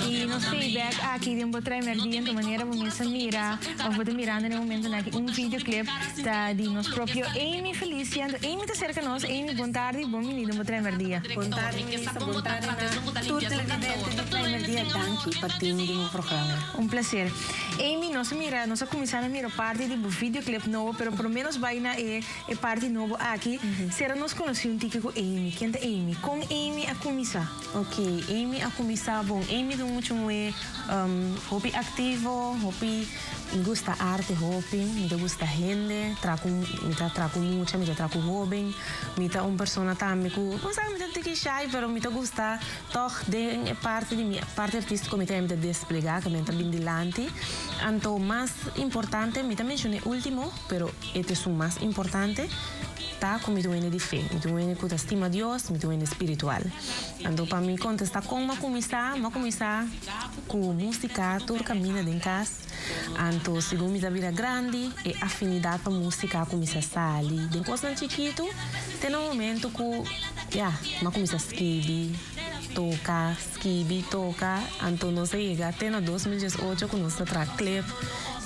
Y nos feedback aki den Bo Trae Merdia en tu manera bo mes a mira of bo ta mirando den e momentonan aki un videoclip ta di nos propio Amy Felicia. Anto Amy ta cerca nos. Amy, bon tardi, bon bini den Bo Trae Merdia. Bon tardi Melissa, bon tardi na tur televidente di Trae Merdia. Danki pa tin den bo programa. Un placer. Amy, nos a mira, nos a cuminsa na mira parti di bo videoclip nobo, pero prome nos bay na e E parti nobo aki, sera nos conoci un tiki cu Amy. Ken ta Amy? Con Amy a cuminsa? Ok, Amy a cuminsa bon. Amy ta un mucha muhe hopi activo, hopi gusta arte hopi, mi ta gusta hende, tra cu, mi ta tra cu mucha, mi ta tra cu hoben. Mi ta un persona tambe cu, bo sa mi ta un tiki shy, pero mi ta gusta tog den e parti di mi parti artistico mi ta mi ta desplega, cu mi ta bin dilanti. Anto mas importante, mi ta menciona e ultimo, pero e ta esun mas importante, ta ku mi ta un hende di fe, mi ta un hende ku ta stima Dios, mi ta un hende spiritual. Anto pa mi kontestá kon m'a kuminsá, m'a kuminsá ku músika tur kaminda den kas. Anto segun mi ta bira grandi, e afinidat pa músika a kuminsá sali den kosnan chikitu te na un momento ku, ya, m'a kuminsá skibi, toka, skibi, toka. Anto nos a yega te na 2018 ku nos ta traha clip.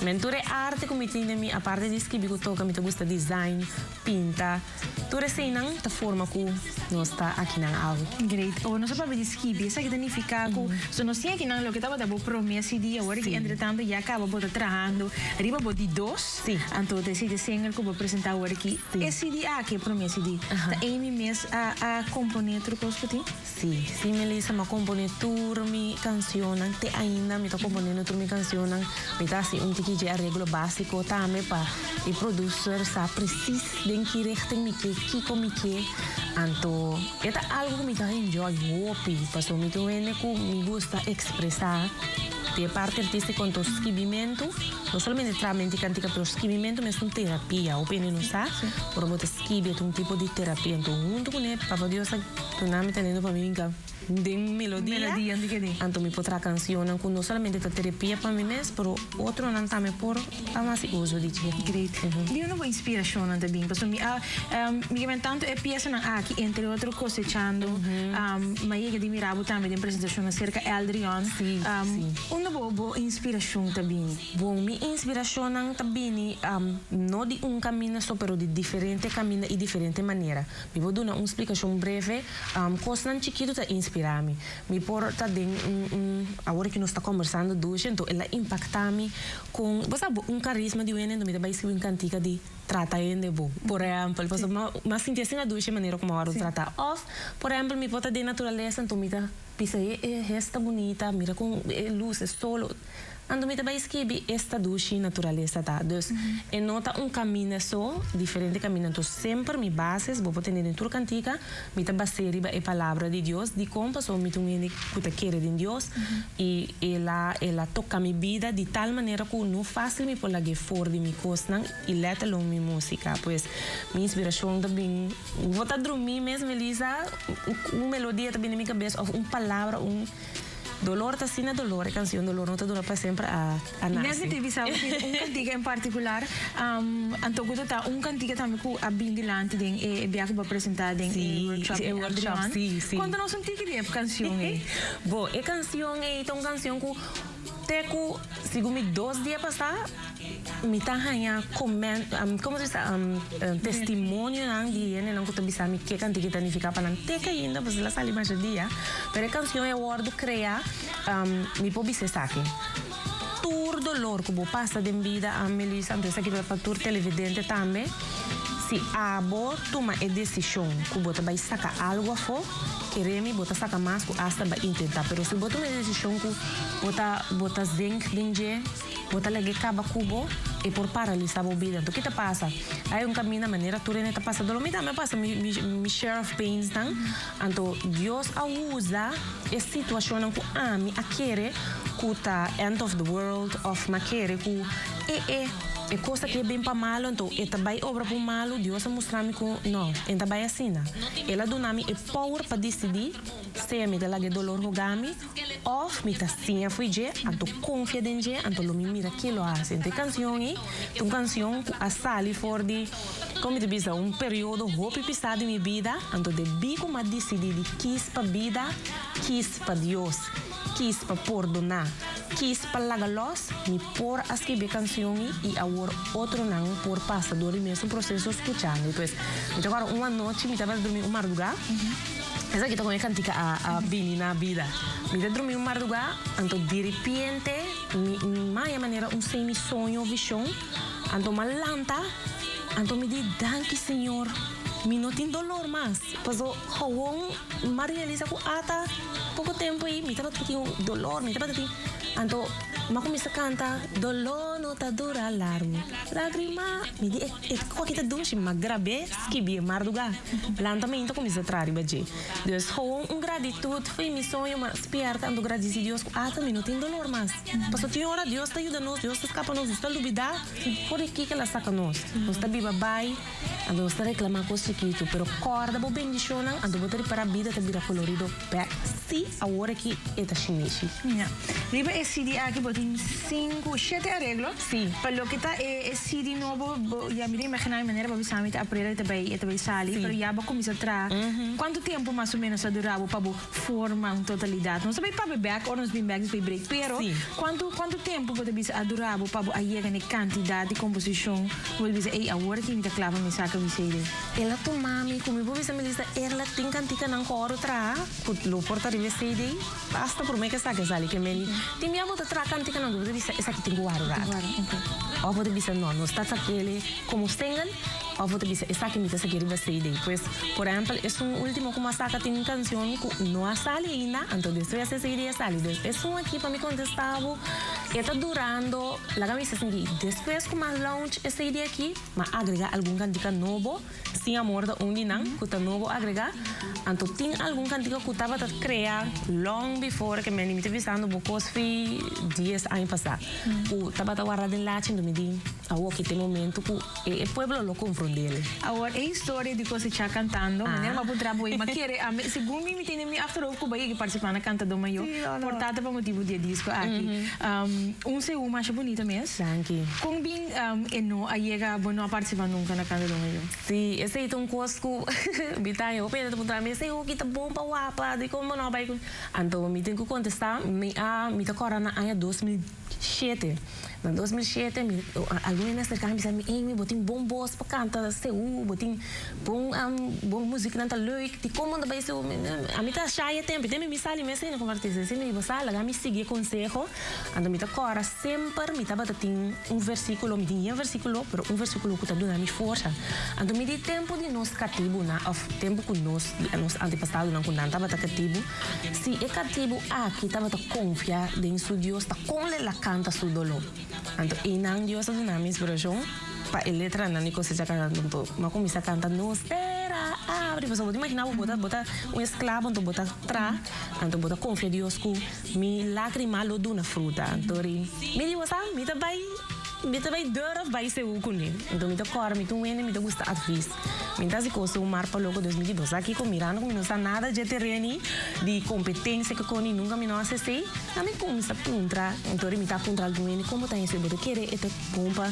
Men tur e arte ku mi tin den mi, aparte di skibi ku toka, mi ta gusta design, pinta. Tur eseinan ta forma ku nos ta akinan awe. Great. Ora nos a papia di skibi, esaki ta nifiká ku so nos tin akinan loke tabata bo promé CD, awor ki entretanto ya kaba bo ta trahando riba bo di dos. Anto ta esei ta e single ku bo presentá awor aki. E CD aki, e promé CD, ta Amy mes a a komponé tur kos ku tin? Sí, sí Melissa, m'a komponé tur mi kansionnan, te ainda mi ta komponiendo tur mi kansionnan. Mi ta hasi un tiki dje areglo básiko tambe pa e producer sa presis den ki richting mi ke, kiko mi ke. Anto e ta algu ku mi ta enjoy hopi, pasobra mi ta un hende ku mi gusta ekspresá di e parti artístiko, anto skibimentu, no solamente traha kantika, pero skibimentu mes ta un terapia, hopi hende no sa, ora bo ta Skibi ta un tipo di terapia, anto huntu kuné Papa Dios a duna mi talento pa mi hinka den melodia, Melodia di kende. anto mi por traha cancionnan ku no solamente ta terapia pa mi mes, pero otronan tambe por a hasi uso di dje. Great. Di unda bo inspiracionnan ta bin? Pasobra mi a, mi ke men tanto e piesanan aki, entre otro Cosechando, mi a yega di mira bo tambe den presentacionnan cerca Eldrion. Si, si. Unda bo bo inspiracion ta bini? Bon, mi inspirashonnan ta bini no di un kaminda so, pero di diferente kaminda i diferente manera. Mi por duna un splikashon breve. Kosnan chikitu ta inspirá mi. Mi por ta den un, un, awor ku nos ta kombersando dushi, anto el a impaktá mi kon, bo sa, un karisma di un hende, anto mi ta bai skirbi un kantika di trata hende bon, por ehèmpel. Pasobra mi a sinti asina dushi e manera ku mi a wòrdu tratá. Òf, por ehèmpel, mi por ta den naturalesa, anto mi ta bisa, e, e esta bunita, mira kon e lus, e solo. Anto mi ta bai skibi esta dushi naturalesa ta. Dus e no ta un kaminda so, diferente kaminda. Anto semper mi bases, bo por tende den tur kantika, mi ta bas'é riba e palabra di Dios. Dikon? Pasobra mi ta un hende ku ta kere den Dios i el a el a toka mi bida di tal manera ku no fásil mi por lag'é for di mi kosnan i let alone mi músika. Pues mi inspirashon ta bin, bo ta drumí mes Melissa, un melodia ta bini den mi kabes òf un palabra, un. Dolor ta asina dolor, e cancion Dolor no ta dura pa semper a a nace. Mes mi tin bisa bo tin un cantica en particular, anto cu ta ta un cantica tambe cu a bin dilanti den e bia cu bo a presenta den e workshop e workshop, si, si. Conta nos un tiki di e cancion ey. Bo, e cancion ey ta un cancion cu te cu segun mi dos dia pasa Mi ta haña coment, como ta bisa, testimonionan di hendenan cu ta bisa mi ke cantica ta nifica pa nan te ainda, pasobra el a sali masha dia. Pero e cancion e wordo crea, mi por bisa esaki, tur dolor cu bo pasa den bida, Melissa, anto esaki ta pa tur televidente tambe, si abo tuma e decision cu bo ta bay saca algo afo, kere mi bo ta saca mas cu asta bay intenta. Pero si bo tuma e decision cu bo ta bo ta zink den dje, Bo ta lag'é kaba ku bo, e por paralisá bo bida. Anto ki ta pasa? Ai un kaminda manera tur hende ta pasa doló. Mi tambe a pasa mi mi share of painsnan. Anto Dios a usa e situashonnan ku ami a kere ku ta end of the world òf m'a kere ku e e. E kos aki a bin pa malu, anto e ta bai obra pa un malu, Dios a mustra mi ku no, e ta bai asina. El a duna mi e power pa disidí sea mi ta laga e dolor hoga mi òf mi ta siña fo'i dje, anto konfia den dje, anto lo mi mira ke lo hasi. Anto e kansion ei ta un kansion ku a sali for di, kon mi ta bisa, un periodo hopi pisá di mi bida, anto debí ku mi a disidí di kis pa bida, kis pa Dios. Kis pa pordoná, kis pa laga lòs, mi por a skibi e kansion i awor otronan por pasa dor di mesun proseso skuchando. Pues, mi ta kòrda un anochi mi tabata drumi un mardugá, esaki ta kon e kantika a a bini na bida. Mi ta drumi un mardugá, anto diripiente mi mi maya manera un semi soño, vishon, anto m'a lanta, anto mi di, Danki Señor, mi no tin dolor mas. Paso gewoon m'a realisa ku ata poko tempu ei mi tabata tin un dolor, mi tabata tin, anto m'a kuminsá kanta, Dolor no ta dura largu, lágrima, mi di e e koki ta dushi, m'a grab'é, skibié mardugá, lanta mainta kuminsá traha riba dje. Dus gewoon un gratitut fo'i mi soño, m'a spièrta anto gradisí Dios ku ata mi no tin dolor mas. Pasobra tin ora Dios ta yuda nos, Dios ta skapa nos, nos ta lubidá for di kiko el a saka nos. Nos ta biba bai. Anto nos ta reclama cos chikitu, pero corda bo bendicionnan, anto bo ta ripara bida ta bira colorido bek. Si, awor aki e ta shinishi. Ya. Riba e CD aki bo tin sinku, shete areglo. Si. Pa loke ta e CD nobo, bo ya mi ta imagina mi manera bo bisa mi ta april e ta bay, e ta bay sali, pero ya bo cuminsa traha. Cuantu tempo mas o menos a dura bo pa bo forma un totalidad? Nos ta bay papia bek ora nos bin bek despues break, pero cuantu, cuantu tempo bo ta bisa a dura bo pa bo a yega na e cantidad di composicion? Bo ta bisa, Ey, awor aki mi ta kla pa mi saka mi CD. El a tuma mi ku mi por bisa Melissa, Erla tin kantikanan ku oro traha ku lo por ta riba e CD. Basta promé ku esaki a sali ke Meli. Tin bia bo ta traha kantikanan ku bo ta bisa esaki tin ku wòrdu rato. Òf bo ta bisa no, nos ta sak'el komo single òf bo ta bisa esaki mi ta sak'é riba CD. Pues, por ehèmpel, esun último ku mi a saka tin un kanshon ku no a sali ainda, anto despues e CD a sali. Dus esun aki pa mi kontestá bo, e ta durando. Laga mi bisa sinti, despues ku m'a launch e CD aki, m'a agrega algun kantika nobo, Sin Amor ta un di nan ku ta nobo agrega, anto tin algun kantika ku tabata krea long before ke mi ta bisando bo kos fi dies aña pasá, ku tabata warda den lachi, anto mi di awor ki ta e momento ku e pueblo lo komprondel. Awor e historia di Cosecha Cantando, manera m'a puntra bo ei, m'a kere ami, segun mi mi tene mi achterhoofd ku bo a yega partisipá na Cantadó Mayó, por ta ta pa motibu di e disko aki. Un seú masha bunita mes. Danki. Kon bin e no a yega, bo no a partisipá nunka na Cantadó Mayó? Sí, esei ta un kos ku mi ta haña hopi hende ta puntra mi, esei hoki ta bon pa wapa, dikon bo no a bai ku. Anto mi tin ku kontestá, mi a, mi ta kòrda na aña 2007. Na 2007 mi, algun hende a aserká mi bisa mi, Amy, bo tin bon bos pa kanta seú, bo tin bon, bo muziknan ta leuk, dikon bo no ta bai seú? Ami ta shy e tempu, e tempu mi sali mes ainda komo artista, esei mi di, bo sa, laga mi sigui e konseho. Anto mi ta kòrda semper mi tabata tin un versíkulo, mi tin yen versíkulo, pero un versíkulo ku ta duna mi forsa. Anto mi di tempu di nos katibunan òf tempu ku nos, nos antepasadonan ku nan tabata katibu, si e katibu aki tabata konfia den su Dios, ta kon el a kanta su doló? Anto einan Dios a duna mi inspirashon pa e letranan di Cosecha Cantando. Anto mi a kuminsá kanta Nos tera abri, pasobra bo ta imaginá bo, bo ta bo ta un esklabo, anto bo ta tra, anto bo ta konfia Dios ku Mi lágrima lo duna fruta. Anto ri, mi di, Bo sa, mi ta bai, mi ta bai durf bai seú kuné. Anto mi ta kòrda, mi ta un hende, mi ta gusta advis. Mi ta hasi kos un mar pa loko, dus mi di, Bo sa kiko, mirando ku mi no sa nada dje tereni di kompetensia ku koni, nunka mi no hasi esei. A mi kuminsá puntra, anto ri mi ta puntra algun hende, kon bo ta hasi, bo ta kere e ta bon pa.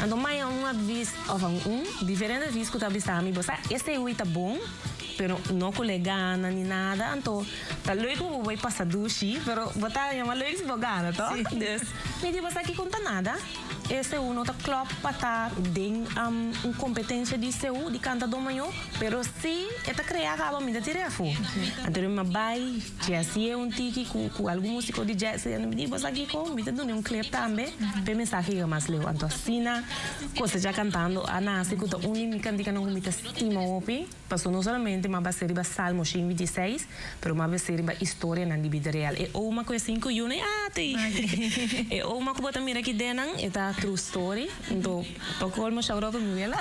Anto maya un advis, òf un diferente advis ku ta bisa mi, Bo sa, e seú ei ta bon, pero no ku le gana ni nada, anto. Ta leuk ku bo bai pasa dushi, pero bo ta yama leuk si bo gana, to? Dus, mi di bo sa kiko no ta nada. E seú no ta klòp pa ta den un kompetensia di seú, di kantadó mayor, pero si e ta krea kaba mi ta tira afó. Anto mi a bai jazzié un tiki ku ku algun músiko di jazz, mi di bo sa kiko, mi ta duna un klep tambe pa e mensahe yega mas leu. Anto asina Cosecha Cantando a nase ku ta un di mi kantikanan ku mi ta stima hopi. Pasobra no solamente m'a bas'é riba Salmo 126, pero m'a bas'é riba istorianan di bida real. E oma ku e sinku yunan, e ati! E oma ku bo ta mira aki dennan, e ta true story. Anto, pa kolmo shout out pa mi wela.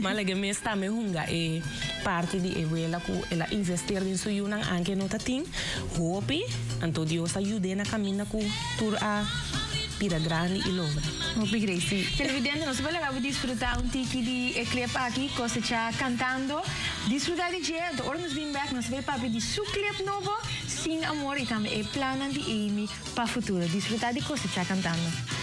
M'a laga e mes tambe hunga e parti di e wela ku el a investeer den su yunan anke no ta tin hopi. Anto Dios a yud'é na kaminda ku tur a. bira grandi i logra. Hopi great. Televidente, nos ta laga bo disfruta un tiki di e clip aki, Cosecha Cantando. Disfruta di dje, anto ora nos bin bek nos ta bay papia di su clip nobo, Sin Amor, y tambe e plannan di Amy pa futuro. Disfruta di Cosecha Cantando.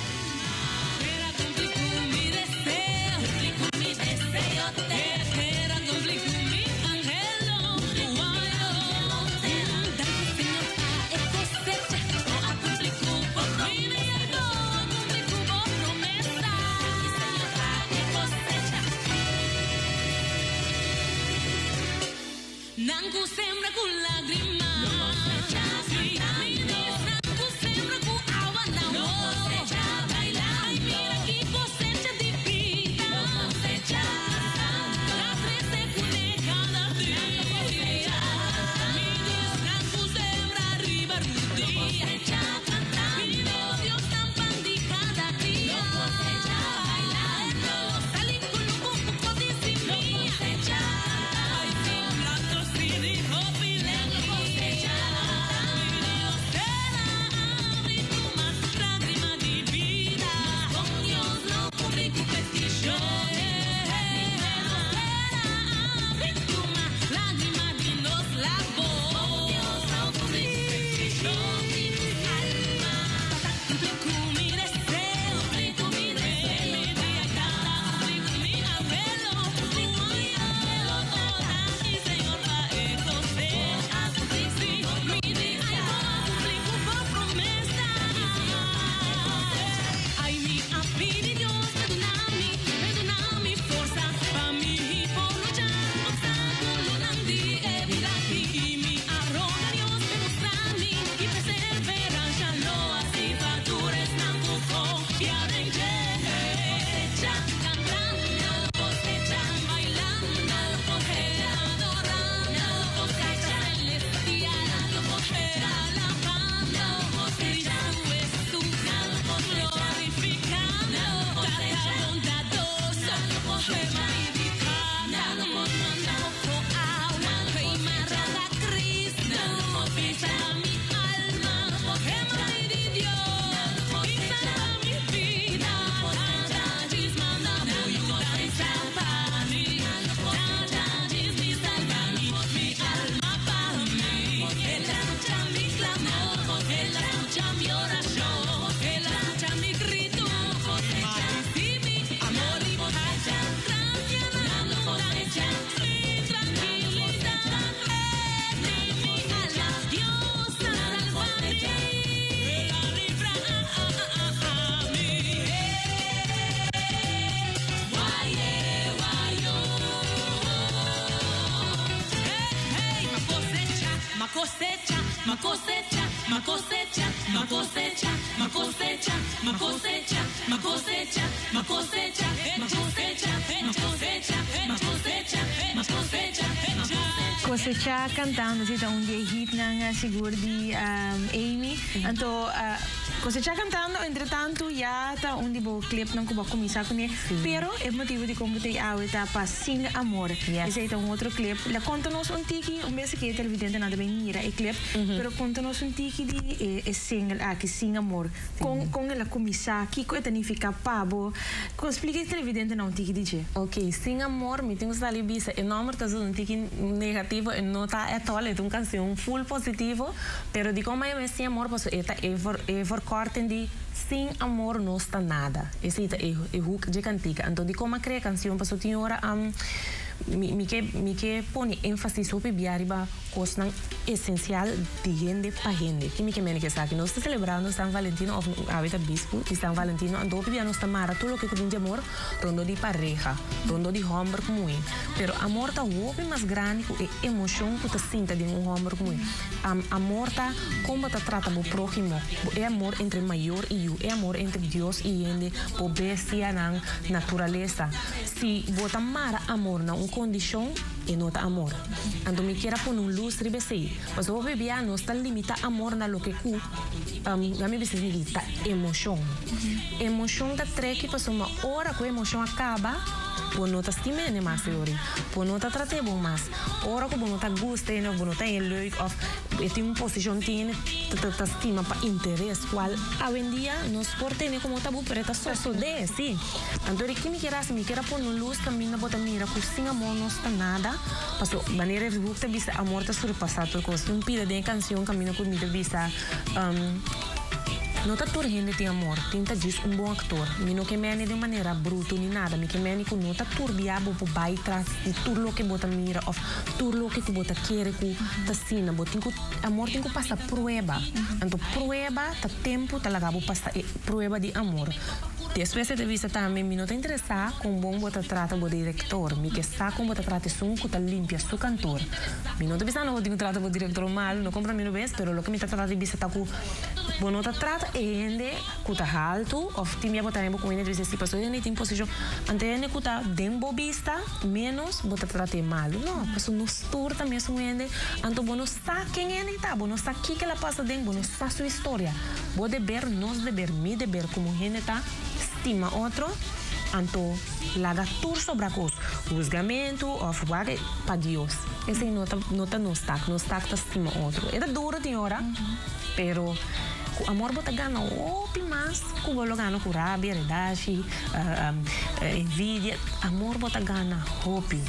Cosecha Cantando si ta un di e hitnan sigur di Amy. Anto Cosecha Cantando entretanto ya ta un di bo clipnan cu bo a cuminsa cune. Pero e motibo di con bo ta e awe ta pa Sin Amor. Esey ta un otro clip. La conta nos un tiki, un bes aki e televidentenan ta bay mira e clip, pero conta nos un tiki di e single aki, Sin Amor. Con con el a cuminsa, kico e ta nifica pa bo? Con splica e televidentenan un tiki di dje. Ok, Sin Amor, mi tin cu sali bisa, e nomber ta un tiki negativo, e no ta at all, e ta un cancion full positivo, pero dicon mi a yama e Sin Amor pasobra e ta e e verkorting di sin amor nos ta nada. Esey ta e e hook dje cantica. Anto dicon mi a crea e cancion pasobra tin ora mi mi ke mi ke pone enfasis hopi bia riba Kosnan esensial di hende pa hende. Ki mi ke mene ku esaki? Nos ta selebrando San Valentino òf awe ta bispu di San Valentino, anto hopi bia nos ta mara tur loke ku bin di amor rondó di pareha, rondó di hòmber ku muhé. Pero amor ta hopi mas grandi ku e emoshon ku ta sinta den un hòmber ku muhé. Amor ta kon bo ta trata bo próhimo, bo e amor entre mayor i yu, e amor entre Dios i hende, bo bestianan, naturalesa. Si bo ta mara amor na un kondishon, e no ta amor. Anto mi kier a pone un lus riba esei. Pasobra hopi bia nos ta limita amor na loke ku ya mi bisa esaki ta emoshon. Emoshon ta treki pasobra ora ku e emoshon a kaba, Bo no ta stima hende mas e ora. Bo no ta trat'é bon mas. Ora ku bo no ta gusta hende òf bo no ta hende leuk òf e tin un posishon tin hende ta ta stima pa interes kual awendia nos por tene komo tabú pero e ta sosodé sí. Anto di ki mi kier hasi? Mi kier a pone un lus kaminda bo ta mira ku sin amor nos ta nada. Paso manera e hook ta bisa amor ta surpasá tur kos. Tin un pida den e kanshon kaminda ku mi ta bisa no ta tur hende tin amor, tin ta djis un bon aktor. Mi no ke meni den manera bruto ni nada, mi ke meni ku no ta tur bia bo por bai tras di tur loke bo ta mira òf tur loke ku bo ta kere ku ta asina. Bo tin ku amor tin ku pasa prueba. Anto prueba ta tempu ta laga bo pasa e prueba di amor. Despues e ta bisa tambe, Mi no ta interesá kon bon bo ta trata bo direktor. Mi ke sa kon bo ta trata esun ku ta limpia su kantor. Mi no ta bisa no bo tin ku trata bo direktor malu, no kompra mi no bes, pero loke mi ta trata di bisa ta ku bo no ta trata e hende ku ta haltu òf tin bia bo ta hende ku hende ta bisa si pasobra e hende tin posishon. Anto e hende ku ta den bo bista ménos bo ta trat'é malu. No, pasobra nos tur ta mesun hende, anto bo no sa ken hende ta, bo no sa kiko el a pasa den, bo no sa su historia. Bo deber, nos deber, mi deber komo hende ta stima otro, anto laga tur sobra kos, huzgamentu òf wak pa Dios. Esei no ta no ta nos tak, nos tak ta stima otro. E ta duro tin ora, pero ku amor bo ta gana hopi mas ku bo lo gana ku rabia, redashi, envidia. Amor bo ta gana hopi.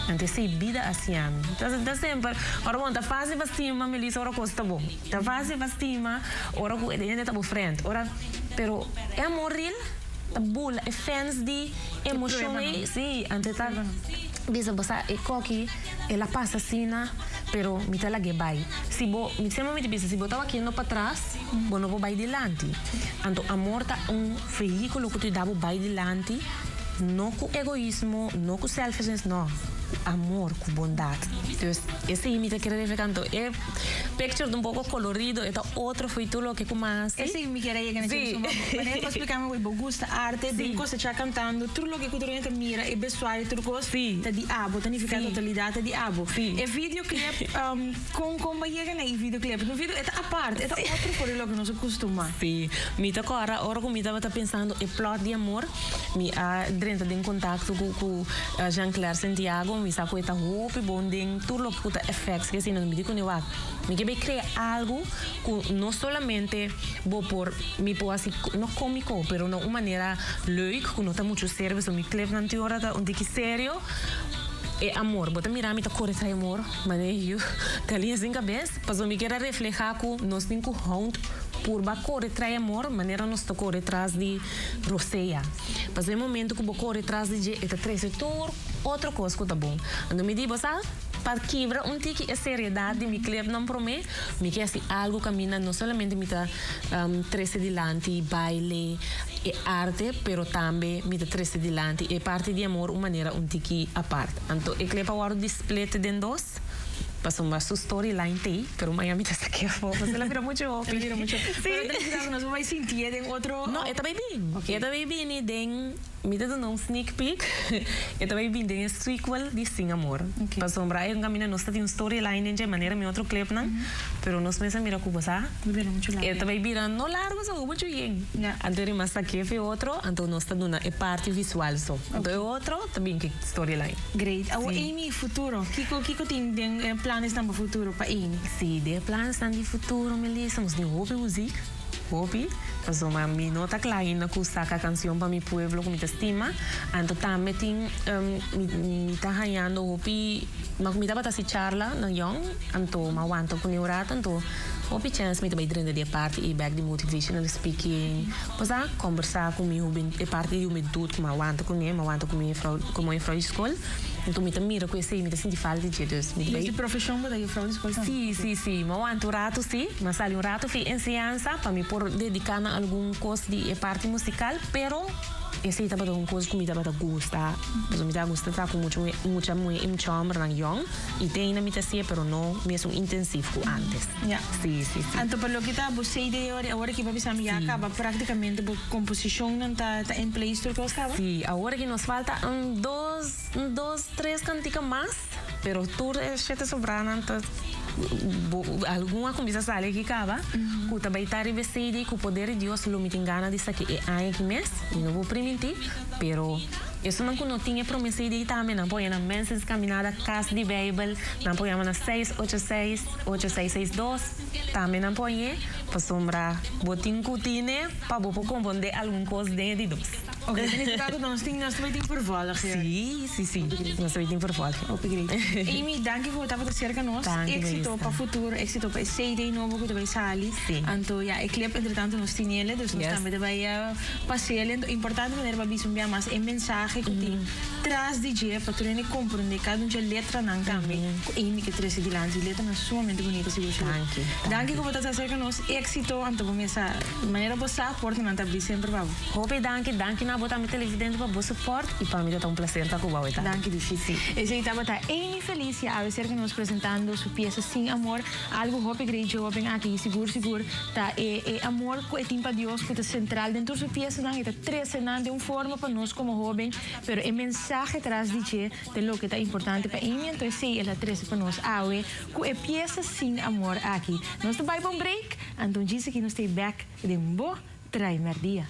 Anto esei bida a siña mi. Ta semper, ora bo no ta fásil pa stima, Melissa, ora kos ta bon. Ta fácil pa stima ora ku e hende ta bo friend, ora, pero e amor real ta bula e fence di emocion ei, si, anto e ta bisa bo sa e koki el a pasa asina, pero mi ta lag'é bai. Si bo, mi semper mi ta bisa, si bo ta wakiendo patras, bo no por bai dilanti. Anto amor ta un vehiculo ku ta yuda bo bai dilanti, no ku egoismo, no ku selfishness, no, ku amor, ku bondat. Dus esei mi ta kere refleha, anto e. Picture ta un poco colorido, e ta otro fo'i tur loke cu mas. Esey mi kier a yega na dje pasobra manera cu a splica mi bo gusta arte, den cosecha cantando, tur loke cu tur hende ta mira, e vestuario, tur cos ta di abo, ta nifica totalidad ta di abo. E videoclip, con con bo a yega na e videoclip? Un video e ta apart, e ta otro for di loke nos a custuma. Si, mi ta corda ora cu mi tabata pensando e plot di amor, mi a drenta den contacto cu cu Jean Claire Santiago, mi sa cu e ta hopi bon den tur loke cu ta effects ke asina, mi di cune wak, mi ke bay crea algo cu no solamente bo por, mi por haci no comico, pero na un manera leuk cu no ta mucho serio, pasobra mi clipnan tin ora ta un tiki serio, e amor, bo ta mira mi ta core trae amor, manera yu galiña sin cabes, pasobra mi kier a refleha cu nos tin cu hound purba core trae amor manera nos ta core tras di rosea. Pasobra e momento cu bo core tras di dje e ta trece tur otro cos cu ta bon. Anto mi di, bo sa, pa kibra un tiki e seriedad di mi clipnan prome, mi ke haci algo caminda no solamente mi ta trece dilanti baile, e arte, pero tambe mi ta trece dilanti e parti di amor un manera un tiki apart. Anto e clip a wordo di split den dos. Pasobra su storyline t'ei, pero maña mi ta saqué afó, pasobra el a bira mucho hopi. El a bira mucho. Sí. Pero ta nifica cu nos por bai sintié den otro. No, e ta bai bin. E ta bai bini den, mi ta duna un sneak peek, e ta bai bin den e sequel di Sin Amor. Pasobra e caminda nos ta tin un storyline den dje, manera mi otro clipnan, pero nos mester mira cu bo sa. Ta bira mucho largo. E ta bai bira no largo so, mucho yen. Anto e riba saqué fe otro, anto nos ta duna e parti visual so. Anto e otro ta bin cu e storyline. Great. Awor Amy, futuro. Kiko kiko tin den e planesnan pa futuro pa Amy? Si, den e planesnan di futuro, Melissa, nos tin hopi muziek, hopi, pasobra mi no ta kla ainda ku saka kansion pa mi pueblo ku mi ta stima. Anto tambe tin mi mi ta hañando hopi, ma ku mi tabata hasi charla na yòn, anto mi a wanta kuné un rato, anto hopi chèns mi ta bai drenta di e parti ei bèk di motivational speaking, Pasá kombersá ku mi huben e parti di hubentut ku mi a wanta kuné, mi a wanta ku mi juffrouw komo juffrouw di skol. Anto mi ta mira ku esei mi ta sinti falta di dje, dus mi ta bai. Dus di profeshon bo ta juffrouw di skol tambe? Sí, sí, sí. Mi a wanta un ratu sí, mi a sali un ratu fi enseñansa pa mi por dediká na algun kos di e parti musikal, pero esei tabata un kos ku mi tabata gusta, pasobra mi tabata gusta traha ku mucha mucha muhé i mucha hòmbernan yòn. I te ainda mi ta hacié, pero no mesun intensief cu antes. Ja. Sí, sí, sí. Anto pa loke ta bo CD ora, awor aki bo a bisa mi ya caba practicamente bo composicionnan ta ta in place tur cos caba? Sí, awor aki nos falta un dos, un dos, tres cantica mas, pero tur e shete sobranan ta bo algun a cuminsa sali aki caba, cu ta bay ta riba e CD, cu poder di Dios lo mi tin gana di saki e aña aki mes, mi no por priminti, pero. Esunnan ku no tin e promé CD tambe nan por yama na Mensens Caminada Kas di Beibel, nan por yama na seis ocho seis, ocho seis seis dos, tambe nan por hañ'é, pasobra bo tin ku tine pa bo por komprondé algun kos den e di dos. Ok, ta nifiká ku nos tin, nos ta bai tin vervolg hier. Sí, sí, sí, nos ta bai tin vervolg. Hopi great. Amy, danki ku bo tabata serka nos. Danki, Éksito Melissa. pa futuro, éksito pa e CD nobo ku ta bai sali. Sí. Anto ya, e clip entretanto nos tin'el, dus nos Yes. tambe ta bai pas'el. Anto importante manera pa bisa un bia mas e mensahe ku tin tras di dje pa tur hende komprondé kada un dje letranan tambe ku Amy ke trese dilanti. Letranan sumamente bunita sigur sigur. Danki, Danki danki. ku bo ta serka nos. Éksito, anto bo mesa manera bo sa portanan ta abrí semper pa bo. Hopi danki, danki na bo tambe televidente pa bo support y pa mi ta ta un placer ta cu bo awe tardi. Danki Dushi. Si. Esey tabata Amy Felicia awe cerca nos presentando su pieza Sin Amor, algo hopi great joven aki sigur sigur ta e e amor cu e tin pa Dios cu ta central den tur su piezanan, e ta trece nan den un forma pa nos como hoben, pero e mensahe tras di dje ta loke ta importante pa Amy, anto esey el a trece pa nos awe cu e pieza Sin Amor aki. Nos ta bay pa un break, anto djis aki nos ta back den bo. Trai merdia.